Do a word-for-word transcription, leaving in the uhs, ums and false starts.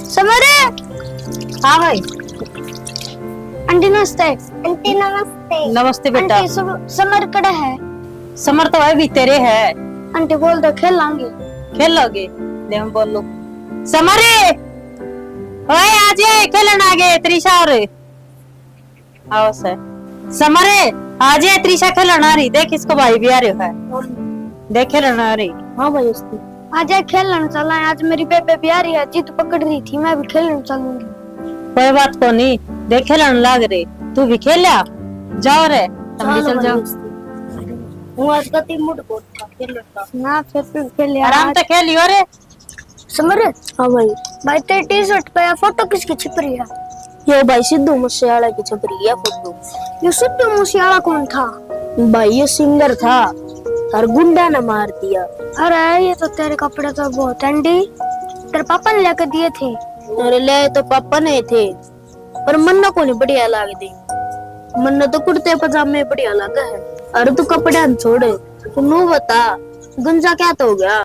समर। हाँ भाई। आंटी नमस्ते। आंटी नमस्ते। नमस्ते बेटा। आंटी, सम-, समर कड़े है? समर तो है भी तेरे है। आंटी बोल दो, खेल लांगे। खेल लोगे? दे हम बोलो। समर, ओए आजे खेलन आगे त्रिशा और आओ सर। समरे, आजे त्रिशा खेलन आ रही, देख इसको भाई भी आ रहे है। देख खेलन आ रही। हाँ भाई, उसकी। आजे खेलन चला, आज मेरी बेबे भी आ रही है, जिद पकड़ रही थी, मैं भी खेलन चलूंगी। कोई बात को नहीं, देख खेलन लाग रही, तू भी खेल आ, जाओ रे, तुम भी चल जाओ। हूँ आज का तीन मूड को था खेलन का। ना, फिर तू खेल यार। आराम से खेलियो रे। समर। हाँ भाई। भाई, तेरी टी शर्ट पे फोटो किसकी छिप रही है? यो भाई, सिद्धू मूसेवाला की छप रही है फोटो। ये सिद्धू मूसेवाला कौन था? भाई, ये सिंगर था, हर गुंडा ने मार दिया। अरे, ये तो तेरे कपड़े तो बहुत एंडी। तेरे पापा ने लेकर दिए थे? अरे, ले तो पापा ने थे, पर मन्ना को नहीं बढ़िया लाग दे। मन्ना तो कुर्ते पजामे बढ़िया लागे है। अरे, तू कपड़े न छोड़, तू नू बता, गुंजा क्या तो हो गया?